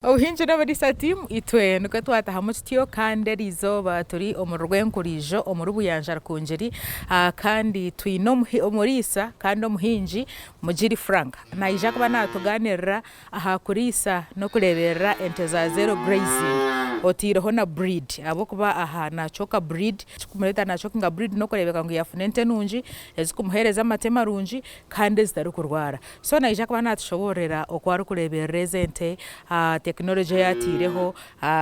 Obuhingi n'oburiisa team itwe nikwo twatahamu tutyo kandi eriizooba turi omuri Rwenkuriijo omuri Buyanja Rukungiri kandi twine omuriisa kandi omuhingi Mugiri Frank naija kuba natuganirira aha kuriisa n'okureeberera ente za zero grazing otaireho na breed ahabw'okuba aha nacoka breed ekirikumureetera nacokinga breed n'okureebeka ngu yaafuna ente nungi ezikumuheereza amate marungi kandi ezitarikurwara. So naija kuba natushoboororera oku arikureeberera ezi ente, tekinologi ei ataireho,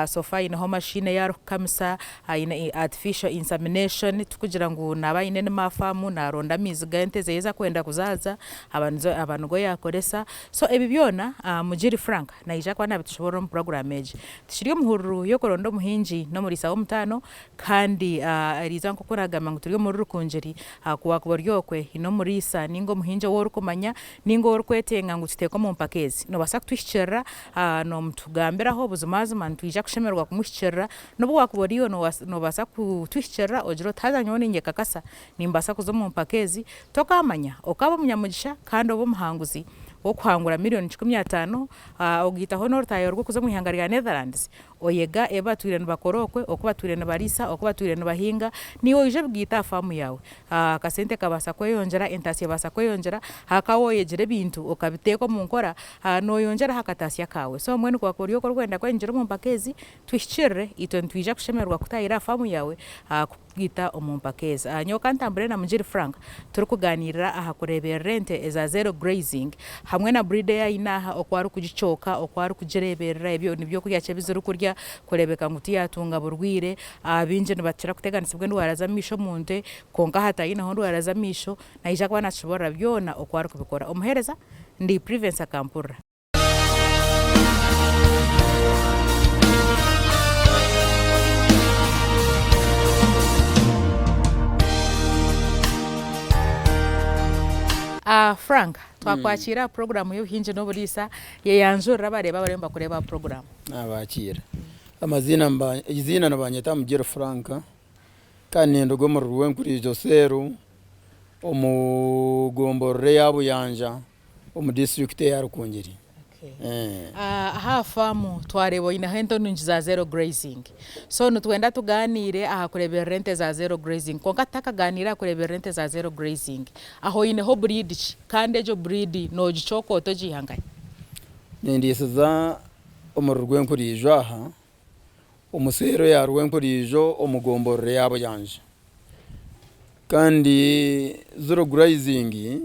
so far aineho machine ei arikukamisa, aine artificial insemination tikugira ngu naaba aine animal farm naronda amaizi g'ente ze ezi arikwenda kuzaaza aba nigo yaakoresa. So ebi byona Mugiri Frank naija kuba nabitushoboororera omu puroguraamu egi. Tukiri omu hururu y'okuronda omuhingi n'omuriisa w'omutaano Kandi eriizooba nk'oku naagamba ngu turi omuri Rukungiri, ku waakuba ori okwe haine omuriisa nainga omuhingi ou orikumanya nainga ou orikwetenga ngu tuteeke omu mpaka ezi, noobaasa kutuhikiirira nootugambiraho buzimazima nitwija kushemererwa kumuhikiirira. N'obu waakuba ori iwe noobaasa kutuhikiirira ogire oti haza nyowe niinyekakasa nimbaasa kuza omu mpaka ezi, tokaamanya okaaba omunyamugisha kandi obe omuhanguzi w'okuhangura miriyoni 15 ogaitaho n'orutaaya rw'okuza omu ihanga rya Netherlands. Oyega ebi batwire nibakora okwe, oku batwire nibariisa, oku batwire nibahinga, naiwe oije obigaite aha faamu yaawe. Akasente kabaasa kweyongyera, entaasya ebaasa kweyongyera, ahakuba waaba oyegire ebintu okabiteeka omu nkora, nooyongyeraho aha kataasya kaawe. So mbwenu ku waakuba ori okwe orikwenda kwehingira omu mpaka ezi, tuhikirire, itwe nitwija kushemererwa kutahira aha faamu yaawe kukugaita omu mpaka ezi. Nyowe ka ntambure na Mugiri Frank turikugaaniirira aha kureeberera ente eza zero grazing hamwe na breed ei aine aha, oku arikugicooka, oku arikugireeberera, ebyo ni byokurya ki ebi zirikurya kureebeka ngu tiyaatunga burwaire. Baingi nibakira kuteganisibwa endwara z'amaisho omu nte kwonka hati aineho endwara z'amaisho, naija kuba naatushoboorora byona oku arikubikora. Omuheereza, ndi Privence Akampurira. Frank, twakwakiira aha puroguraamu y'obuhingi n'oburiisa, yeyanjurire abareebi abariyo nibakureeba aha puroguraamu. Naabakiira. Amaziina eiziina nibanyeta Mugyere Frank kandi ninduga omuri Rwenkuriijo Cell omu gomborora eya Buyanja. omu disiturikiti eya Rukungiri. Aha faamu twareeba oineho ente nungi za zero grazing so nitwenda tugaaniire aha kureeberera ente za zero grazing kwonka tutakagaaniire aha kureeberera ente za zero grazing, aho oineho breed ki kandi egyo breed noogicooka ota ogiiha nkahi? Nindiisiza omuri Rwenkuriijo aha omu seero ya Rwenkuriijo omu gomborora eya Buyanja kandi zero grazing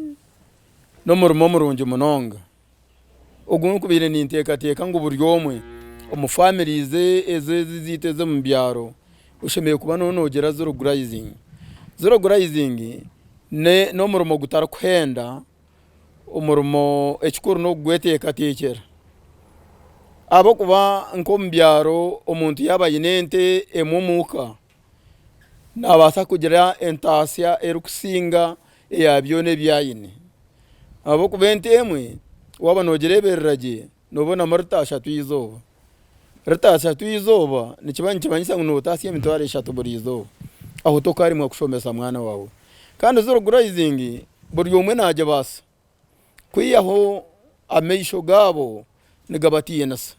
N'omurimo murungi munonga ogu nkubaire ninteekateeka ngu buri omwe omu families ezi ezaitu ez'omu byaro oshemereire kuba noogira zero grazing. Zero grazing n'omurimo gutarikuhenda, omurimo ekikuru n'okugweteekateekyera ahabw'okuba nk'omu byaro omuntu yaaba aine ente emwe omuka, Naabaasa kugira entaasya erikusinga eya byona ebi aine. Ahabw'okuba ente emwe waaba noogireeberera gye, noobonamu rita ashatu eizooba. Rita ashatu eizooba nikiba nikimanyisa ngu nootaasya emitwaro eshatu buri izooba. Aho tokaaremwa kushomesa mwana waawe. Kandi zero grazing buri omwe naagibaasa. Kwihaho amaisho gaabo nigabatiinisa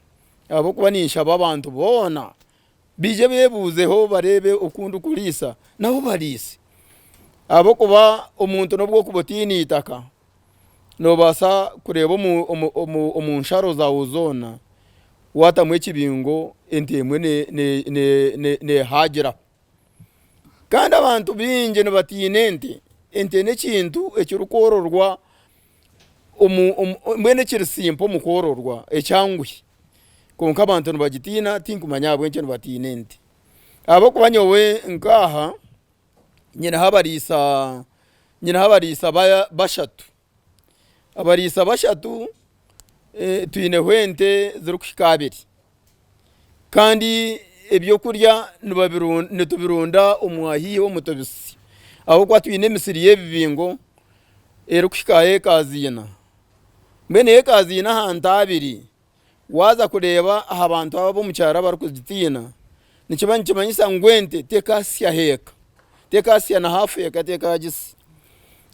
ahabw'okuba ninshaba abantu boona baije beebuuzeho bareebe oku ndikuriisa nabo bariise. Ahabw'okuba omuntu n'obu orikuba otaine eitaka, noobaasa kureeba omu nsharo zaawe zoona waatamu ekibingo ente emwe neehaagiraho. Kandi abantu baingi nibatiina ente, ente n'ekintu ekirikwororwa mbwenu ekiri simpo omu kwororwa ekyanguhi kwonka abantu nibagitiina tinkumanya ahabw'enki nibatiina ente ahabw'okuba nyowe nk'aha nyineho abariisa nyineho abariisa bashatu, abariisa bashatu twineho ente zirikuhika abiri kandi ebyokurya nitubirunda omu haihi omu tubisi ahabw'okuba twine emisiri y'ebibingo erikuhika aha ekazi ina, mbwenu ekazi ina aha nte abiri Waaza kureeba aha bantu aba ab'omu kyaro abarikugitiina, nikiba nikimanyisa ngu ente tekaasya aha eka, tekaasya na haafu eka tekaagitsya.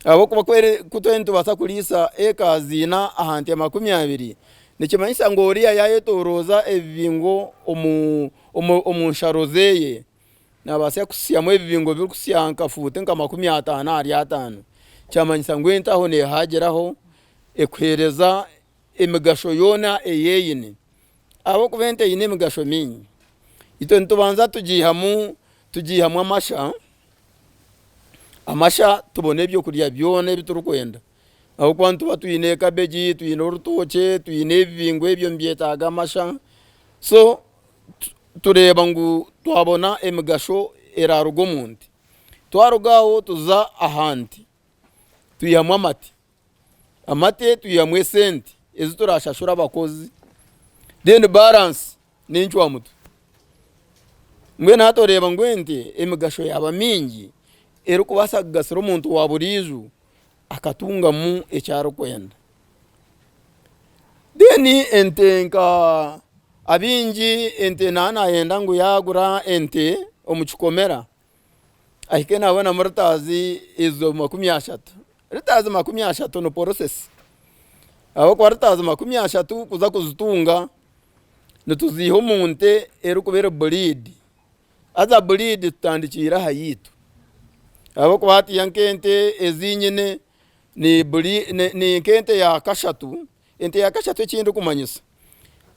Ahabw'okuba ku twena nitubaasa kuriisa eka ziina aha nte 20, Nikimanyisa ngu oriya yayetoroza ebibingo omu nsharo zeye, nabaasa kusyamu ebibingo birikusya nka fuuti nka 50 ahari 50. Kyamanyisa ngu ente aho nehagiraho ekuhereza emigasho yoona ei eine. Ahabw'okuba ente eine emigasho mingi. Itwe nitubanza tugiihamu tugiihamu amasha, amasha tubona ebyokurya byona ebi turikwenda. Ahabw'okuba nituba twine kabegi, twine orutookye, twine ebibingo ebyo nibyetaaga amasha. So tureeba ngu twabona emigasho eraaruga omu nte. Twaruga aho tuza aha nte, twihamu amate. Amate twihamu esente ezi turashashure abakozi then balance n'encwamutwe. Mbwenu hati oreeba ngu ente emigasho yaaba mingi erikubaasa kugasira omuntu wa buriijo akatungamu eki arikwenda. Then ente nka abaingi ente naaba nayenda ngu yaagura ente omu kikomera ahike naabonamu ritaazi ezo 30. Ritaazi 30 ni process ahabw'okuba ritaazi 30 kuza kuzitunga nituziiha omu nte erikuba eri buriidi haza buriidi tutandikiire aha yaitu ahabw'okuba hatiiya nk'ente ezi nyine ni nk'ente ya kashatu, ente ya kashatu eki ndikumanyisa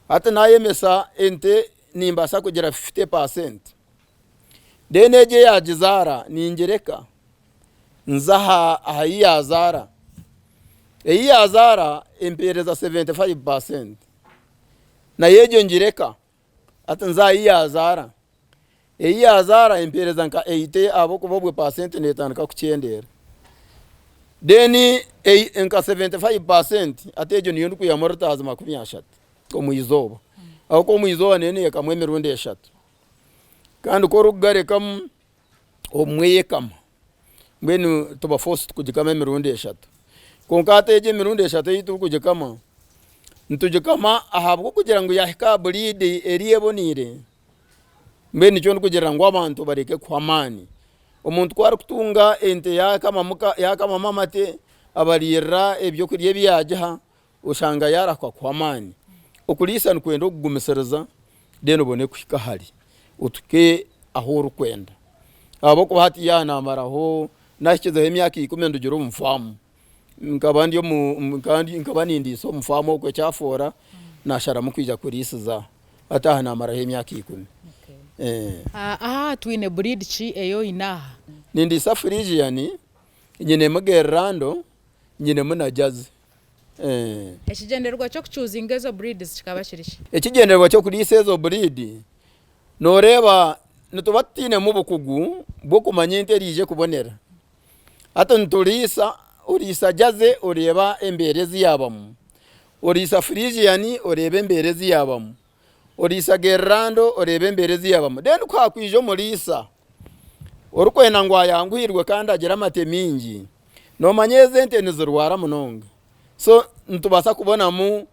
hati naayemesa ente nimbaasa kugira 50%. Then egyo eyagizaara ningireka nze aha yi yaazaara, eyi yaazaara empeereza 75% nayo egyo ngireka hati nze aha yi yaazaara, eyi yaazaara empeereza nka 80 ahabw'okuba obwo paasenti neetandika kukyendeera. Then nka 75% hati egyo niyo ndikwihamu ritaazi 30 omu izooba ahabw'okuba omu izooba neyo neekamwa emirundi eshatu. Kandi ku orikugarekamu obumwe eyekama mbwenu tuba forced kugikama emirundi eshatu. Kwonka hati egi emirundi eshatu ei turikugikama, nitugikama ahabw'okugira ngu yaahika aha breed eri eboneire, mbwenu nikyo ndikugira ngu abantu bareke kuhwa amaani. Omuntu ku arikutunga ente yaakamamu amate, abariirira ebyokurya ebi yaagiha, oshanga yaarahuka kuhwa amaani. Okuriisa nikwenda okugumisiriza then obone kuhika hare otuke ahu orikwenda ahabw'okuba hati yaaba naamaraho naahikizeho emyaka ikumi ndugire omu faamu nkaba ndi omu nkaba nindiisa omu faamu okwo ekyafoora naasharamu kwija kuriisiza aha hati aha naamaraho emyaka 10. Aha twine breed ki ei oine aha? Nindiisa Friesian, nyinemu Gerrando, nyinemu na Jersey. Ekigyendererwa ky'okucuuzinga ezo breeds kikaba kiri ki? Ekigyendererwa ky'okuriisa ezo breed, nooreeba nituba tutainemu bukugu bw'okumanya ente eriije kubonera. Hati nituriisa, oriisa Jersey oreeba embeera ezi yaabamu, oriisa Friesian oreeba embeera ezi yaabamu, oriisa Gerrando oreeba embeera ezi yaabamu. Then ku haakwija omuriisa orikwenda ngu ayanguhirwe kandi agire amate maingi, Noomanya ezi ente nizirwara munonga so nitubaasa kubonamu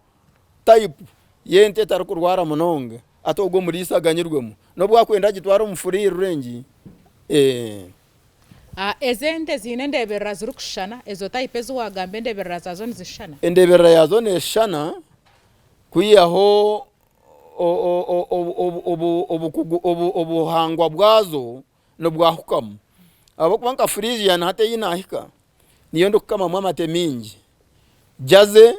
type y'ente etarikurwara munonga hati ogwo omuriisa aganyirwemu n'obu akwenda agitware omu free range. Ezi ente ziine endeeberera zirikushushana? Ezo type ezi waagamba endeeberera zaazo nizishushana? Endeeberera yaazo neeshushana kwihaho obuhangwa bwazo nibwahukamu ahabw'okuba nka Friesian hati ei naahika niyo ndikukamamu amate maingi, Jersey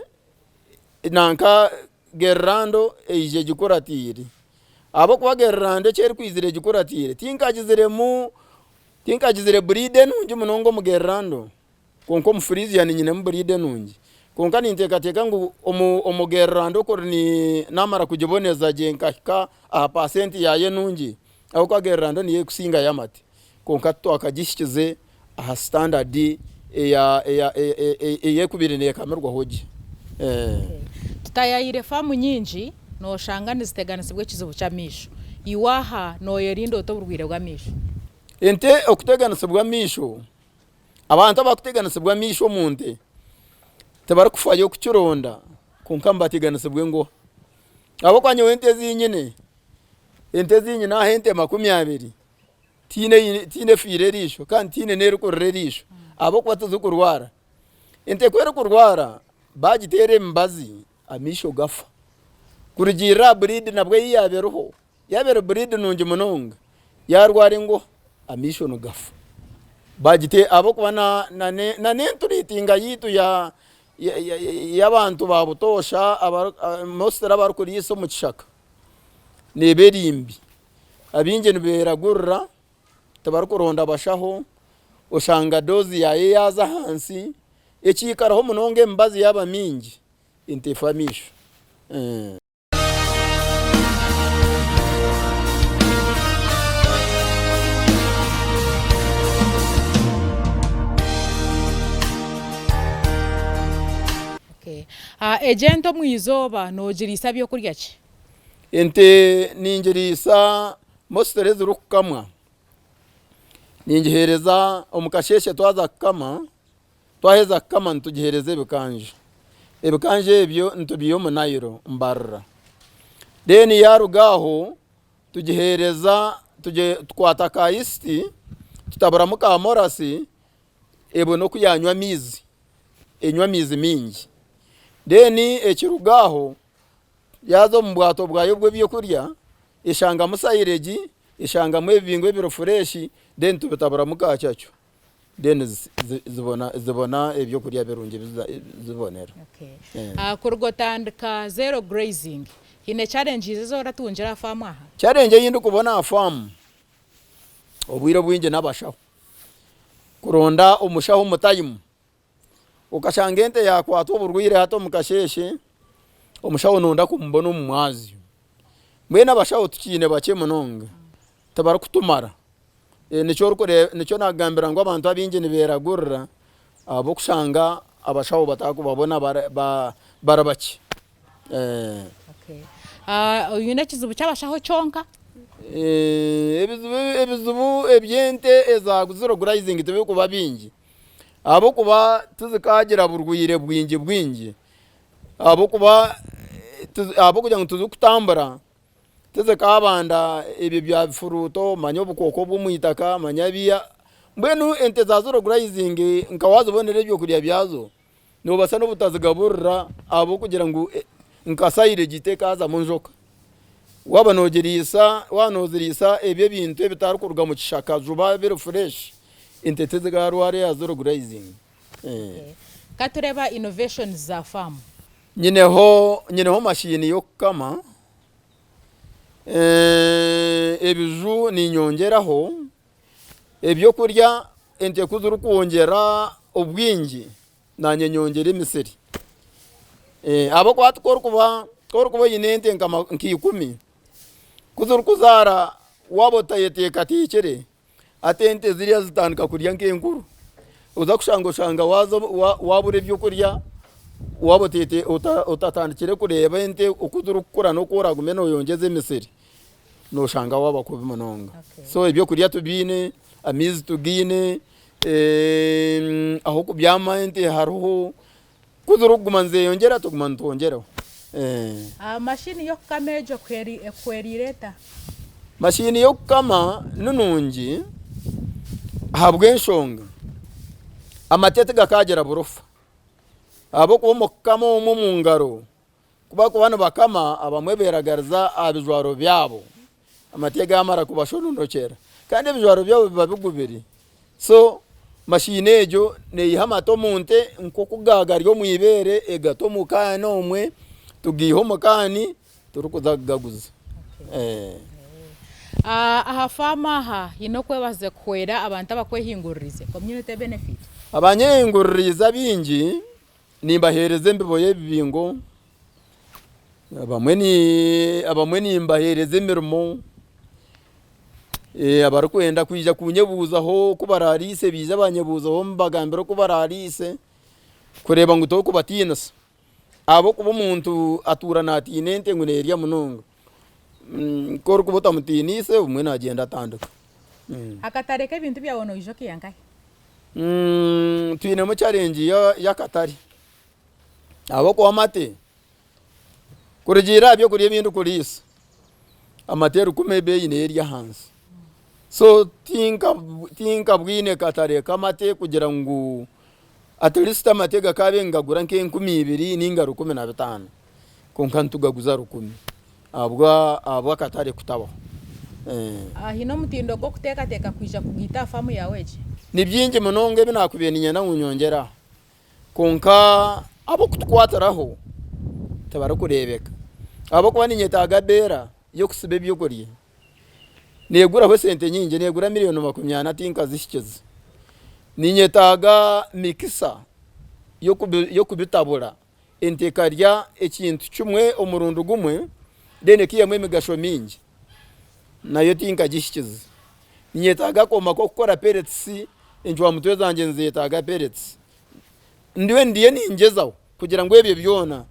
nanka Gerrando eija egikuratiire ahabw'okuba Gerrando eki erikwizira egikuratiire tinkagiziremu tinkagizire breed enungi munonga omu Gerrando. Kwonka omu Friesian nyinemu buriidi enungi. Kwonka ninteekateeka ngu omu Gerrando kuri naamara kugiboneza gye nkahika aha paasenti yaayo enungi, ahabw'okuba Gerrando niyo erikusingayo amate. Kwonka titwakagihikize aha sitandadi ei ekubaire neekamirwaho gye. Tutayaayire faamu nyingi nooshanga niziteganisibwa ekizibu ky'amaisho. Iwe aha nooyerinda ota oburwaire bw'amaisho? Ente okuteganisibwa amaisho. Abantu abarikuteganisibwa amaisho omu nte tibarikufayo kukironda kwonka nibateganisibwa engoha. Ahabw'okuba nyowe ente ezi nyine, ente ezi nyine aha ente 20 tihaine tihaine efiire eriisho kandi tihaine n'erikurira eriisho ahabw'okuba tizikurwara. Ente ku erikurwara bagiteera emibazi amaisho gafa. Kurugiirira aha breed nabwo ei yaaba eriho, yaaba eri breed nungi munonga, yaarwara enguha amaisho nigafa. Bagite ahabw'okuba na na n'enturiitinga yaitu ya y'abantu ba butoosha mostly abarikuriisa omu kishaka neeba eri mbi. Abaingi nibeeragurira tibarikuronda bashaho, oshanga doozi yaayo yaaza ahansi, ekiikaraho munonga emibazi yaaba mingi ente efa amaisho. Egi ente omu izooba noogiriisa byokurya ki? Ente ningiriisa mostly ezirikukamwa, ningiheereza omu kasheeshe twaza kukama, twaheza kukama nitugiheereza ebikanja, ebikanja ebyo nitubiiha omu Nile Mbarara, then yaaruga aho tugiheereza tukwata ka yeast tutaburamu ka morasi ebone oku yaanywa amaizi, enywe amaizi maingi, then ekiruga aho Yaaza omu bwato bwayo bw'ebyokurya, eshangamu sayiregi, eshangamu ebibingo ebiri fureshi, then tubitaburamu kakyakyo, then zibona ebyokurya birungi bizibonera. Kuruga otandika zero grazing, haine challenges ezi oratungire aha faamu aha? Challenge ei ndikubona aha faamu, obwire obwingi n'abashaho. Kuronda omushaho omu time. Okashanga ente yakwatwa oburwaire hati omu kasheeshe, omushaho noyenda kumubona omu mwazyo. Mbwenu abashaho tukiine bakye munonga, tibarikutumara. Nikyo orikureeba nikyo nagambira ngu abantu abaingi niberagurira ahabw'okushanga abashaho batarikubabona bari bakye. Oine ekizibu ky'abashaho kyonka? Ebizibu eby'ente eza zero grazing tibirikuba bingi. Ahabw'okuba tizikaagira burwaire bwingi bwingi, ahabw'okuba ahabw'okugira ngu tizikutambura, tizikaabanda ebyo bya bifuruuto manya obukooko obw'omu itaka manya biiha, mbwenu ente za zero grazing nka waazibonera ebyokurya byazo, noobaasa n'obutazigaburira ahabw'okugira ngu nka sayiregi tekaazamu njoka. Waaba noogiriisa waaba nooziriisa ebyo ebintu ebitarikuruga mu kishaka juba biri fureshi, ente tizikaarwara eya zero grazing. Ka tureebe innovations za faamu. Nyineho nyineho mashini y'okukama, ebiju niinyongyeraho, ebyokurya ente ku zirikwongyera obwingi naanye nyongyera emisiri. Ahabw'okuba hati ku orikuba ku orikuba oine ente nka ikumi, ku zirikuzaara waaba otayeteekateekire, hati ente ziriya zitandika kurya nk'enkuru, oza kushanga oshanga waaza waabura ebyokurya, waaba otatandikire kureeba ente oku zirikukura n'oku oraagume nooyongyeza emisiri, nooshanga waaba kubi munonga. So ebyokurya tubiine, amaizi tugaine, ah'okubyama ente hariho, ku zirikuguma nizeyongyera tuguma nitwongyeraho. Mashini y'okukama egyo ekuhwereire eta? Mashini y'okukama ni nungi ahabw'enshonga amate tigakaagira burofa ahabw'okuba omu kukama omwe omu ngaro Ku barikuba nibakama, abamwe beeragariza aha bijwaro byabo, amate gaamara kubashononokyera. Kandi ebijwaro byabo biba bigubire. So mashini egyo neeyiha amate omu nte nk'oku gaagari omu ibeere egata omu kaani omwe, tugaiha omu kaani turikuza kugaguza. Aha faamu aha haine okwebaza kuhwera abantu abakwehinguririize, community benefit. Abanyehinguririize abaingi Nimbaheereza embibo y'ebibingo, abamwe nimbaheereza emirimo, abarikwenda kwija kunyebuuzaho oku baraariise baije banyebuuzeho mbagambire oku baraariise kureeba ngu torikubatiinisa ahabw'okuba omuntu atuura naatiina ente ngu neerya munonga, ku orikuba otamutiiniise obumwe naagyenda atandika. Akatare k'ebintu byawe noija okaiha nkahi? Twinemu challenge y'akatare ahabw'okuba amate kurugiirira aha by'okurya ebi ndikuriisa amate rukumi ebeeyi neyo eri ahansi so tinkabwine katare k'amate kugira ngu at least amate gakaabaire ningagura nk'enkumi ibiri ninga 1500 kwonka nitugaguza 1000. ahabw'akatare kutabaho. Haine omutindo gw'okuteekateeka kwija kugaita aha faamu yaawe egi? Ni bingi munonga ebi naakubaire niinyenda ngu nyongyere aha kwonka ab'okutukwatiraho tibarikureebeka ahabw'okuba niinyetaaga beera y'okutsiba ebyokurya. Neeguraho esente nyingi, neegura miriyoni 40 tinkazihikize. Niinyetaaga mikisa y'okubitabura ente ekarya ekintu kimwe omurundi gumwe then ekaihamu emigasho mingi nayo tinkagihikize. Niinyetaaga akooma k'okukora pellets, encwamutwe zangye nizeetaaga pellets. Ndiyo ndiyo ningyezaho kugira ngu ebyo byona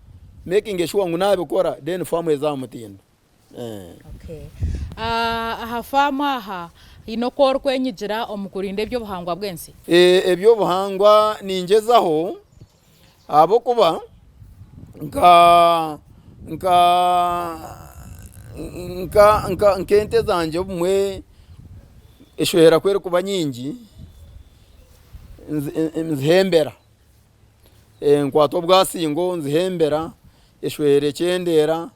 making sure ngu naabikora then faamu eze aha mutindo. Aha faamu aha haine oku orikwenyigira omu kurinda eby'obuhangwa bw'ensi? Eby'obuhangwa ningyezaho ahabw'okuba nka nka nka nka nk'ente zangye obumwe eshohera ku erikuba nyingi nzihembera. Nkwata obwasingo nzihembera eshohera ekyendeera.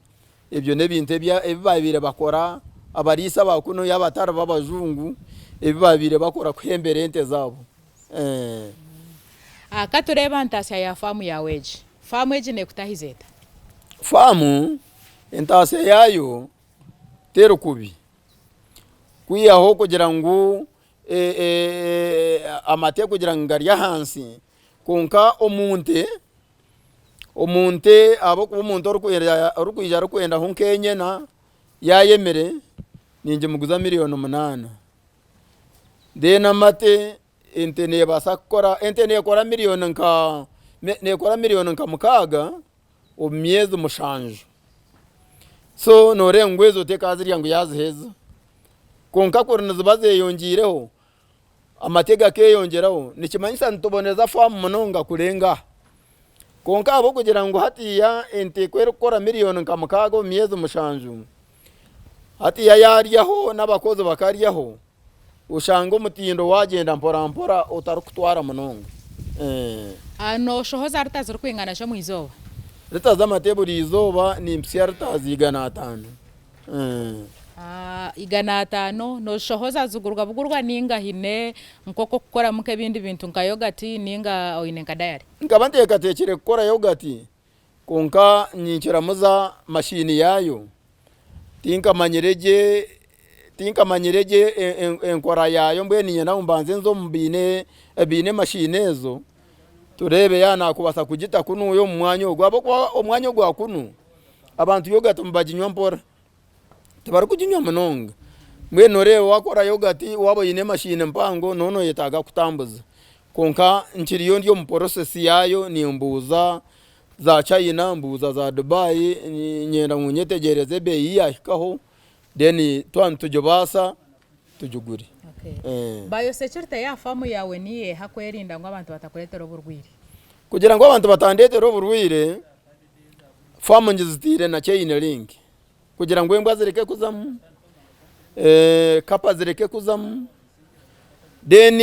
Ebyo n'ebintu ebi baabaire bakora abariisa aba kunu abatari b'abajungu ebi baabaire bakora kuhembera ente zaabo. Ka tureebe aha ntaasya ya faamu yaawe egi. Faamu egi neekutahiza eta? Faamu entaasya yaayo teri kubi kwihaho kugira ngu amate kugira ngu gari ahansi kwonka omu nte Omu nte ahabw'okuba omuntu orikwija arikwendaho nk'enyena yaayemire ningimuguza 8,000,000. Then amate ente neebaasa kukora ente neekora miriyoni nka neekora miriyoni nka 6 omu myezi 7. So nooreeba ngu ezo tekaazirya ngu yaaziheza. Kwonka kuri niziba zeeyongyeireho amate gakeyongyeraho nikimanyisa nituboneza faamu munonga kurenga aha. Kwonka ahabw'okugira ngu hatiiya ente ku erikukora miriyoni nka 6 omu myezi 7, hatiiya yaaryaho n'abakozi bakaryaho, oshanga omutindo waagyenda mpora mpora otarikutwara munonga. Nooshohoza rita zirikwingana ki omu izooba? Rita z'amate buri izooba nimpitsya rita za 500. 500 noozishohoza zigurwa bugurwa nainga haine nk'oku orikukoramu nk'ebindi bintu nka yogati nainga oine nka dayari? Nkaba nteekateekire kukora yogati kwonka ninkiramuza mashiini yaayo tinkamanyire gye tinkamanyire gye enkora yaayo mbwenu niinyenda ngu mbanze nze omu baine abaine mashiini ezo tureebe yaaba naakubaasa kugita kunuya omu mwanya ogu ahabw'okuba omwanya ogwa kunu Abantu yogati nibaginywa mpora, tibarikuginywa munonga. Mbwenu noreeba wakora yogati waaba oine emashini mpango nooba noyetaaga kutambuza. Kwonka nkiriyo ndi omu process yaayo nimbuuza za China, mbuuza za Dubai, niinyenda ngu nyetegyereze ebeeyi ei yaahikaho then twaba nitugibaasa tugigure. Biosecurity y'aha faamu yaawe niyo eha kwerinda ngu abantu batakureetera oburwaire? Kugira ngu abantu batandeetera oburwaire, Faamu ngizitiire na chain link kugira ngu embwa zireke kuzamu, kapa zireke kuzamu, then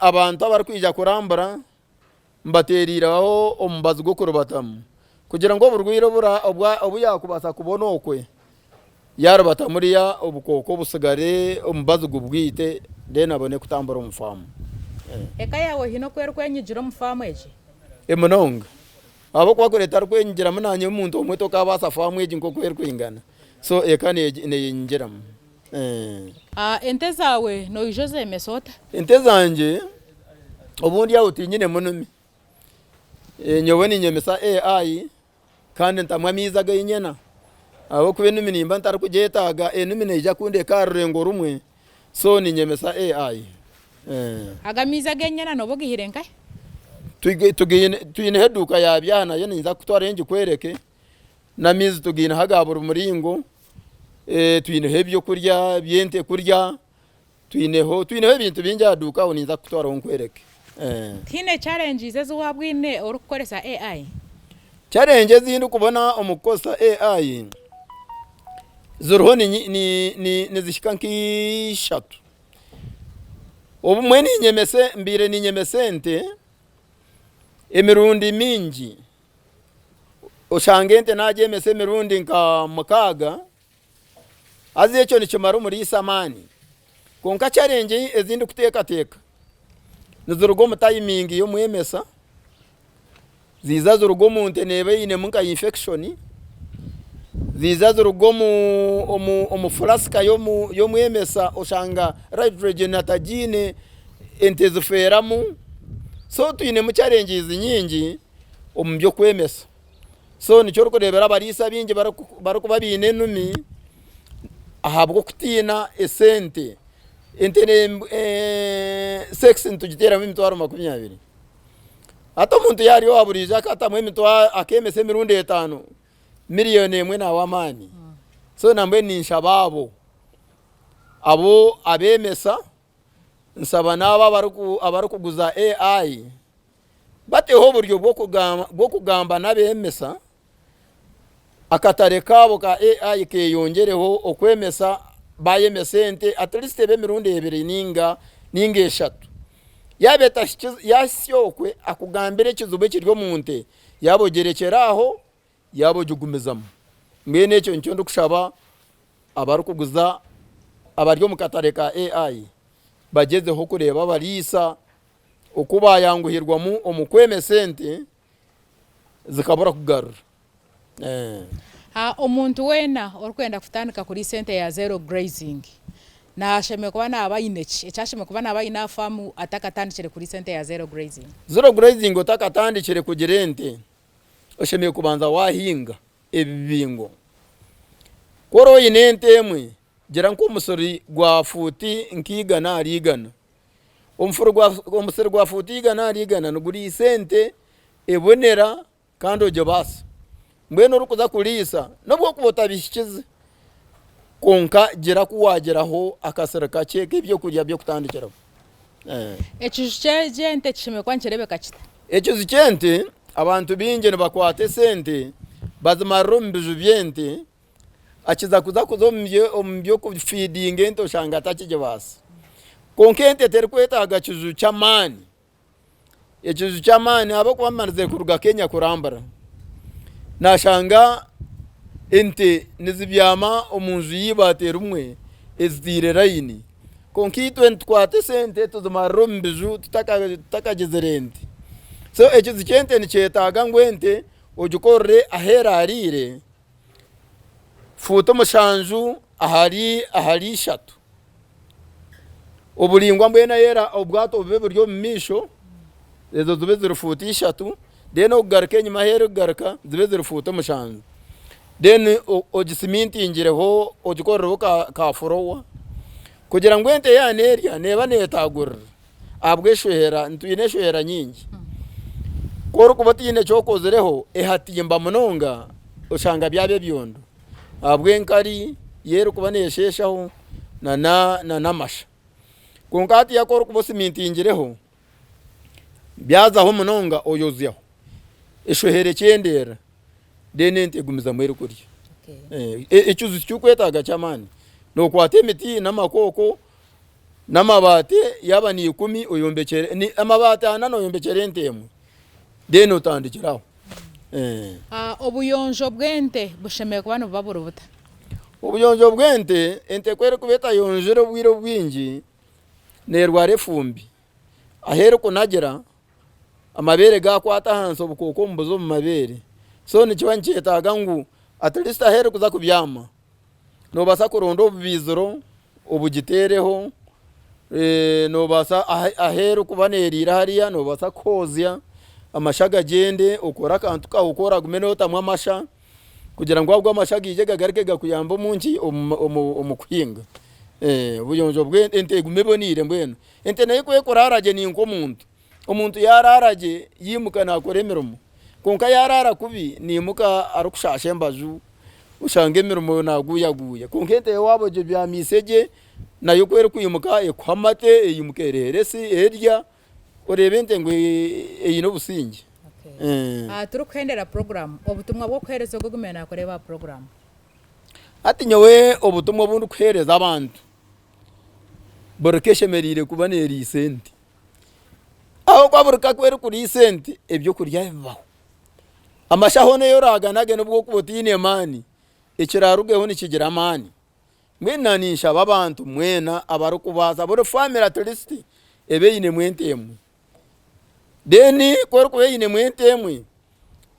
abantu abarikwija kurambura mbateeriireho omubazi gw'okuribatamu kugira ngu oburwaire obu yaakubaasa kubona okwe yaaribata muriya obukooko busigare omubazi gubwite then abone kutambura omu faamu. Eka yaawe haine oku erikwenyigira omu faamu egi? Munonga. Ahabw'okuba kuri etarikwenyigiramu naanye omuntu omwe tokaabaasa faamu egi nk'oku erikwingana. So eka neyenyigiramu. Ente zaawe noija ozeemesa ota? Ente zangye obundi aho tinyinemu numi. Nyowe niinyemesa AI kandi ntamu amaizi ag'enyena ahabw'okuba enumi nimba ntarikugyetaaga, enumi neija kundeka aha rurengo rumwe so niinyemesa AI. Ago amaizi ag'enyana nooba ogaihire nkahi? Twineho eduuka ya byaha nayo ninza kukutwarayo ngikwereke, n'amaizi tugaineho aga buri muringo, twineho ebyokurya by'ente kurya, twineho twineho ebintu bingi aha duuka aho ninza kukutwaraho nkwereke. Tihaine challenges ezi waabwine orikukoresa AI? Challenge ezi ndikubona omu kukozesa AI ziriho nizihika nk'ishatu. Obumwe mbaire niinyemesa ente emirundi mingi, oshanga ente naagyemesa emirundi nka mukaaga. Haza ekyo nikimara omuriisa amaani. Kwonka challenge ezi ndikuteekateeka niziruga omu timing y'omwemesa, ziiza ziruga omu nte neeba einemu nka infection, ziiza ziruga omu flask y'omwemesa oshanga nitrogen atagiine ente zifeeramu. So twinemu challenges nyingi omu by'okwemesa. So nikyo orikureebera abariisa abaingi barikuba baine enumi ahabw'okutiina esente. Ente sex nitugiteeramu emitwaro 20. Hati omuntu yaarya owa buriijo akatamu emitwaro akeemesa emirundi etaano, miriyoni emwe naawa amaani. So nambwenu ninshaba abo, abo abeemesa, nshaba n'abo abarikuguza AI bateho oburyo bw'okugamba n'abeemesa, akatare kaabo ka AI keyongyereho okwemesa bayemesa ente at least ebe emirundi ebiri ninga eshatu. Yaaba yahitsya okwe akugambire ekizibu ekiri omu nte yaaba ogyerekyera aho yaaba ogigumizamu. Mbwenu ekyo nikyo ndikushaba abarikuguza abari omu katare ka AI bagyezeho kureeba abariisa oku bayanguhirwamu omu kwemesa ente zikabura kugarura. Omuntu weena orikwenda kutandika kuriisa ente ya zero grazing nashemereire kuba naaba aine ki? Eki ashemereire kuba naaba aine aha faamu atakatandikire kuriisa ente ya zero grazing? Zero grazing otakatandikire kugira ente oshemereire kubanza wahinga ebibingo. Ku oraba oine ente emwe gira nk'omusiri gwa fuuti nk'eigana ahari igana. Omusiri gwa fuuti igana ahari igana niguriisa ente ebonera kandi ogibaasa. Mbwenu orikuza kuriisa nobu okuba otabihikize kwonka gira ku waagiraho akasiri kakye k'ebyokurya by'okutandikiraho. Ekiju ky'ente kishemereire kuba nikireebeka kita? Ekiju ky'ente abantu baingi nibakwata esente bazimarira omu biju by'ente akiza kuza kuza omu by'okufidinga ente oshanga atakigibaasa. Kwonka ente terikwetaaga kiju ky'amaani, ekiju ky'amaani ahabw'okuba mmarize kuruga Kenya kurambura, nashanga ente nizibyama omu nju y'eibaati erimwe eziteire layini. Kwonka itwe nitukwata esente tuzimarira omu biju tutakagizire ente. So ekiju ky'ente nikyetaaga ngu ente ogikorere ahu eraariire. Fuuti 7 ahari ishatu. Oburaingwa mbwenu ahu era obwato bube buri omu maisho, ezo zibe ziri fuuti ishatu, then okugaruka enyima ahu erikugaruka zibe ziri fuuti 7. Then ogisimintingireho ogikorereho ka furowa kugira ngu ente yaaba nerya neeba neetagurira ahabw'eshohera, nitwine eshohera nyingi. Ku orikuba otaine eki okozireho ehatimba munonga oshanga byaba ebyondo ahabw'enkari ei erikuba neesheeshaho nana amasha. Kwonka hatiiya ku orikuba osimintingireho byazaho munonga oyozyaho eshohera ekyendeera then ente egumizamu erikurya. Ekiju tikirikwetaaga ky'amaani, nookwata emiti n'amakooko N'amabaati yaaba ni ikumi oyombekyere, amabaati ana noyombekyera ente emwe then otandikire aho. Obuyonjo bw'ente bushemereire kuba nibuba buri buta? Obuyonjo bw'ente, ente ku erikuba etayonjire obwire obwingi nerwara efumbi. Ahu erikunagira amabeere gakwata ahansi obukooko nibuza omu mabeere. So nikiba nikyetaaga ngu at least ahu erikuza kubyama Noobaasa kuronda obubaiziro obugiteereho, noobaasa ahu erikuba neeriira hariya noobaasa kuhoozya amasha gagyende okore akantu kaawe oku oraagume nootamu amasha kugira ngu ago amasha gaije gagaruke gakuyambe omu nki omu kuhinga. Obuyonjo bw'ente egume eboneire mbwenu. Ente nayo ku ekuraara gye ni nk'omuntu. Omuntu yaaraara gye yaimuka naakora emirimo, kwonka yaaraara kubi naimuka arikushaasha embaju oshanga emirimo naaguuyaguuya. Kwonka ente yo waaba ogibyamiise gye nayo ku erikwimuka ekuha amate, eimuka ereera esi erya, oreeba ente ngu eine obusingye. Turikuhendera puroguraamu, obutumwa bw'okuheereza ogwo ogumiire naakureeba aha puroguraamu? Hati nyowe obutumwa obu ndikuheereza abantu, buri ka eshemereire kuba neeriisa ente. Ahabw'okuba buri ka ku erikuriisa ente, ebyokurya bibaho. Amashaho n'ei oraaganage n'obu okuba otaine maani, ekiraarugeho nikigira amaani. Mbwenu na ninshaba abantu mwena abarikubaasa buri family at least ebe einemu ente emwe. Then ku erikuba einemu ente emwe,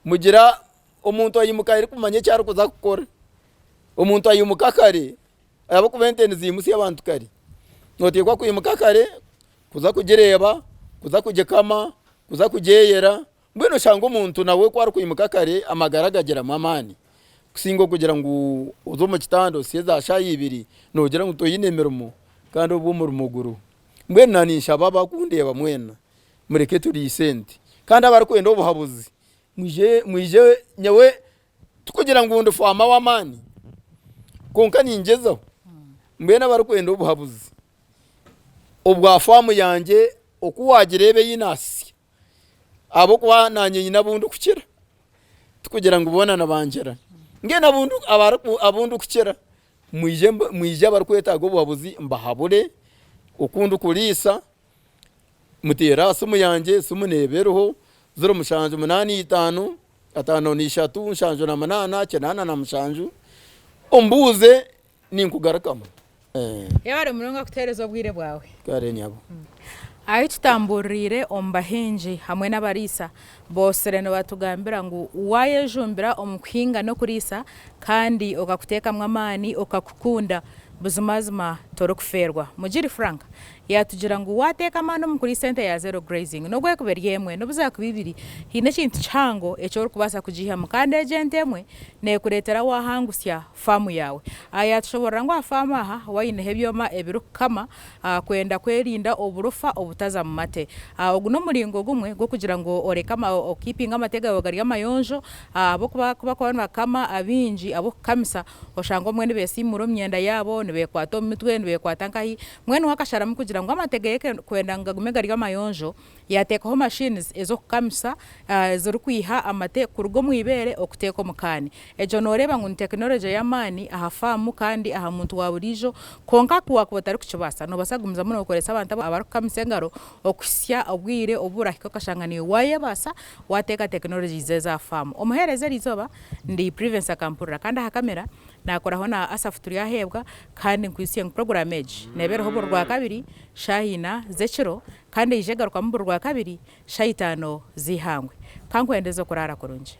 mugira omuntu aimuka arikumanya eki arikuza kukora. Omuntu aimuka kare ahabw'okuba ente niziimutsya abantu kare. Noteekwa kwimuka kare kuza kugireeba, kuza kugikama, kuza kugyeyera, mbwenu oshanga omuntu nawe ku arikwimuka kare amagara agagiramu amaani kusinga okugira ngu oze omu kitanda osye za shaaha ibiri noogira ngu toine mirimo kandi obwo omurimo guriho. Mbwenu na ninshaba abakundeeba mwena mureke turiise ente kandi abarikwenda obuhabuzi mwije mwije nyowe Tikugira ngu ndi faama w'amaani kwonka ningyezaho. Mbwenu abarikwenda obuhabuzi obwa faamu yangye oku waagireeba ei naasya ahabw'okuba naanye nyine abu ndikukira tikugira ngu boona nibangira. Mbwenu abu ndikukira mwije abarikwetaaga obuhabuzi mbahabure oku ndikuriisa. Muteere aha simu yangye, esimu neeba eriho, ziro mushanju munaana itaano, ataano na ishatu, nshanju na munaana, kinaana na mushanju, ombuuze ninkugarukamu. Yebare munonga kutuheereza obwire bwawe. Kare nyabo. Ahi tutambuririire omu bahingi hamwe n'abariisa, boosire nibatugambira ngu waayejumbira omu kuhinga n'okuriisa kandi okakuteekamu amaani okakukunda, buzimazima torikufeerwa. Mugiri Frank Yaatugira ngu waateeka amaani omu kuriisa ente ya zero grazing, n'obu erikuba eri emwe, n'obu zaakuba ibiri, haine ekintu kihango eki orikubaasa kugiihamu kandi egyo ente emwe neekureetera waahangusya faamu yaawe. Yaatushoboorora ngu aha faamu aha waineho ebyoma ebirikukama kwenda kwerinda oburofa obutaza mu mate. Ogu n'omuringo gumwe gw'okugira ngu oreke okiipinge amate gaawe gari amayonjo ahabw'okuba ku barikuba nibakama abaingi ab'okukamisa oshanga obumwe nibeesiimuura omu myenda yaabo, nibeekwata omu mitwe, nibeekwata nkahi. Mbwenu we akasharamu kugira ngu amate geye kwenda ngu gagume gari amayonjo, yateekaho machines ez'okukamisa ezirikwiha amate kuruga omu ibeere okuteeka omu kaani. Egyo noreeba ngu ni tekinologye y'amaani aha faamu kandi aha muntu wa buriijo kwonka ku wakuba otarikukibaasa nobaasa kugumizamu nokoresa abantu abarikukamisa engaro okuhitsya obwire obu burahike okashanga naiwe wayebaasa wateeka tekinologies ezi aha faamu. Omuheereza eriizooba ndi Privence Akampurira kandi aha kamera Naakoraho na Asafu Turyaheebwa kandi nkwitsye ngu puroguraamu egi neeba eriho buri Rwakabiri shaaha ina z'ekiro kandi eija egarukamu buri Rwakabiri shaaha itaano z'eihangwe. Ka nkwendeze okuraara kurungi.